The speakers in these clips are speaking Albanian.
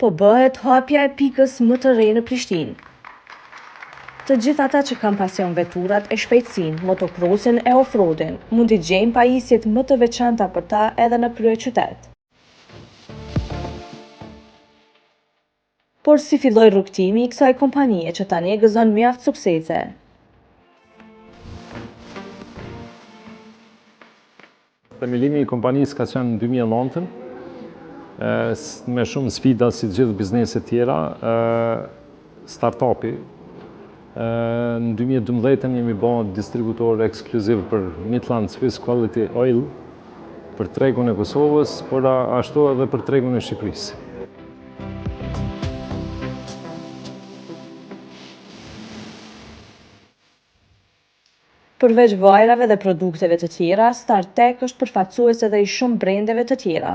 Po bëhet hapja e pikës më të re në Prishtinë. Të gjithë ata që kanë pasion veturat e shpejtësinë, motokrosin e off-roadin, mund t'i gjejnë pajisjet më të veçanta për ta edhe në kryeqytet. Por si filloi rrugëtimi i kësaj kompanie që tani gëzon mjaft suksese? Themelimi i kompanisë ka qenë në 2009-ën, me shumë sfida si gjithë bizneset tjera, startupi. Në 2012-ën jemi ba distributor ekskluziv për Midland Swiss Quality Oil për tregun e Kosovës, por ashtu edhe për tregun e Shqipërisë. Përveç vajrave dhe produkteve të tjera, StarTech është përfaqësues edhe i shumë brendeve të tjera.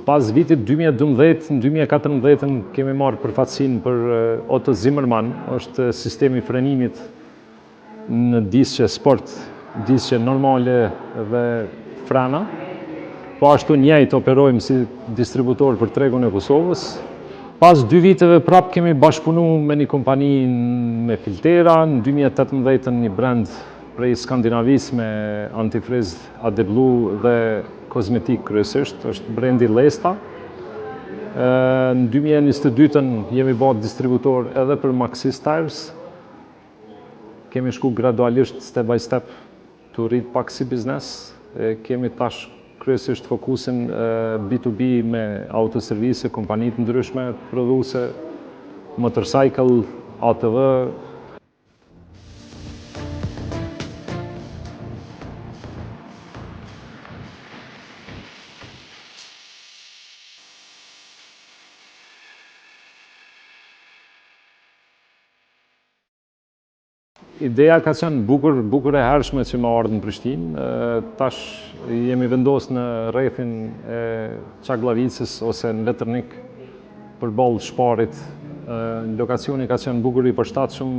Pas vitit 2012, në 2014 kemi marrë përfaqësinë për Otto Zimmermann, është sistemi i frenimit në disqe sport, disqe normale dhe frena. Po ashtu njëjtë operojmë si distributor për tregun e Kosovës. Pas dy viteve prap kemi bashkëpunu me një kompani me filtera, në 2018 një brand prej Skandinavisë me antifriz AdBlue dhe kozmetik kryesisht, është brendi Lesta. Në 2022 jemi ba distributor edhe për Maxxis Tires. Kemi shku gradualisht step by step të rrit pak si biznes. Kemi tash kryesisht fokusin B2B me autoservise, kompani të ndryshme, prodhuese, motorcycle, ATV. Ideja ka qenë bukur, bukur e hershme që me ardhë në Prishtinë. Tash jemi vendosë në rrethin e Çagllavicës ose në Veternik përballë Sparit. Lokacioni ka qenë bukur i përshtatshëm,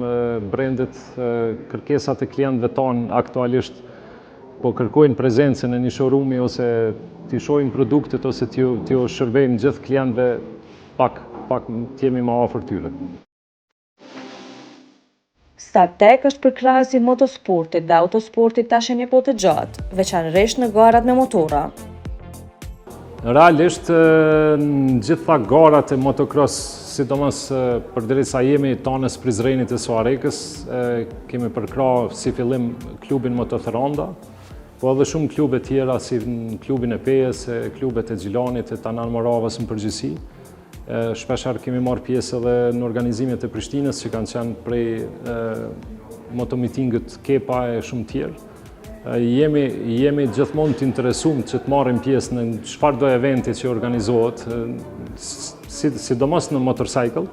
brendet, kërkesat e klientëve tanë aktualisht po kërkojnë prezencën e një showroomi ose t'i shohin produktet ose t'ju shërbejmë gjithë klientëve pak, pak t'jemi më afër tyre. StarTech është përkrahës i motosportit dhe autosportit tash e një kohë të gjatë, veçanërisht në garat me motora. Realisht, në gjitha garat e motocross, sidomos përderisa jemi tanës Prizrenit e Suharekës, kemi përkrah si fillim klubin Mototheranda, po edhe shumë klube tjera si në klubin e Pejës, klubet e Gjilanit, e të Anamoravës në përgjithësi. Shpeshherë kemi marrë pjesë edhe në organizimet e Prishtinës që kanë qenë prej motomitinget Kepa e shumë tjerë. Jemi, jemi gjithmonë të interesum që të marrim pjesë në çfarëdo eventi që organizohet, si, sidomos në motorcycle,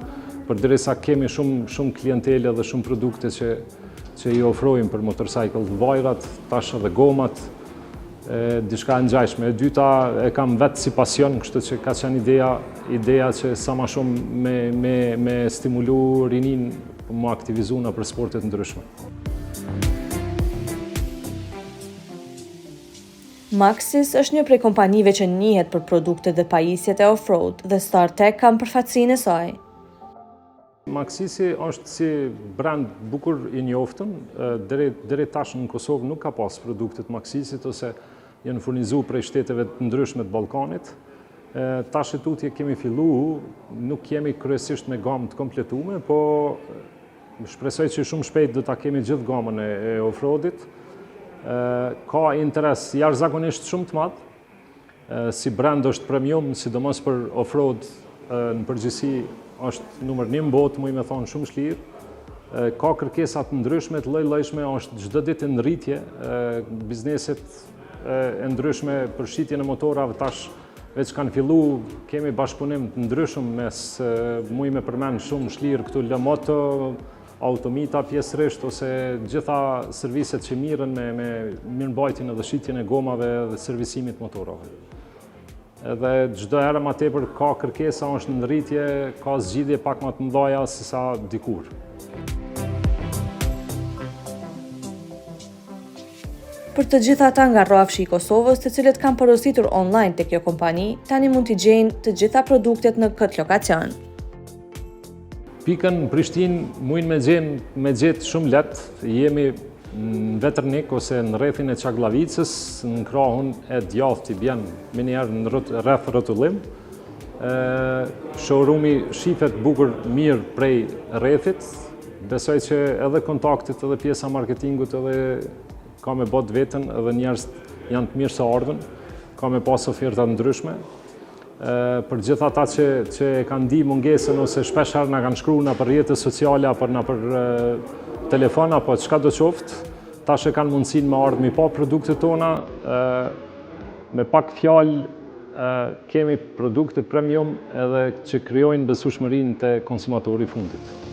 përderisa kemi shumë, shumë klientele dhe shumë produkte që, që i ofrojmë për motorcycle, vajrat, tash edhe gomat, e, diçka e ngjashme. E dyta e kam vetë si pasion, kështu që ka qenë ideja, ideja që sa ma shumë me, me, me stimulu rinin, më aktivizu në për sportet ndryshme. Maxxis është një prej kompanive që njihet për produktet dhe pajisjet e off-road dhe StarTech kanë përfaqësinë e saj. Maxxisi është si brand bukur i njoftun, deri deri tash në Kosovë nuk ka pas produkte të Maxxisit ose janë furnizu prej shteteve të ndryshme të Ballkanit. Tash e tutje kemi fillu, nuk jemi kryesisht me gamë të kompletume, po shpresoj që shumë shpejt do ta kemi gjithë gamën e, e off-roadit. Ka interes jashtëzakonisht shumë të madh, Si brand është premium, sidomos për off-road në përgjithësi është numër një në botë, muj me thonë shumë shlirë. Ka kërkesa të ndryshme, të lloj-llojshme, është çdo ditë në rritje, bizneset e ndryshme për shitjen e motorave tash veç kanë fillu, kemi bashkëpunim të ndryshëm mes muj me përmend shumë shlirë këtu Lëmoto, Automita pjesërisht ose gjitha serviset që mirren me, me mirëmbajtjen edhe shitjen e gomave dhe servisimit motorave. Edhe çdo herë ma tepër ka kërkesa, është në rritje, ka zgjidhje pak ma të mëdhaja se sa dikur. për të gjithë ata nga rrafshi i Kosovës të cilët kanë porositur online te kjo kompani, tani mund t'i gjejnë të gjitha produktet në këtë lokacion. Pikën në Prishtinë mujnë me gjenë me gjetë shumë lehtë, jemi në Veternik ose në rrethin e Çagllavicës, në krahun e djathtë i bjen menjëherë në rreth rrotullim. Showroomi shifet bukur mirë prej rrethit, besoj që edhe kontaktet edhe pjesa marketingut edhe ka me bo t'vetën edhe njerëz janë të mirëseardhun, ka me pas oferta ndryshme. Për gjithë ata që, që e kanë ndi mungesën ose shpesh herë na kanë shkru nëpër rrjete sociale apo nëpër telefon apo çka do qoftë, tash e kanë mundësinë me ardhë mi pa produktet tona, me pak fjalë kemi produkte premium edhe që krijojnë besueshmërinë te konsumatori i fundit.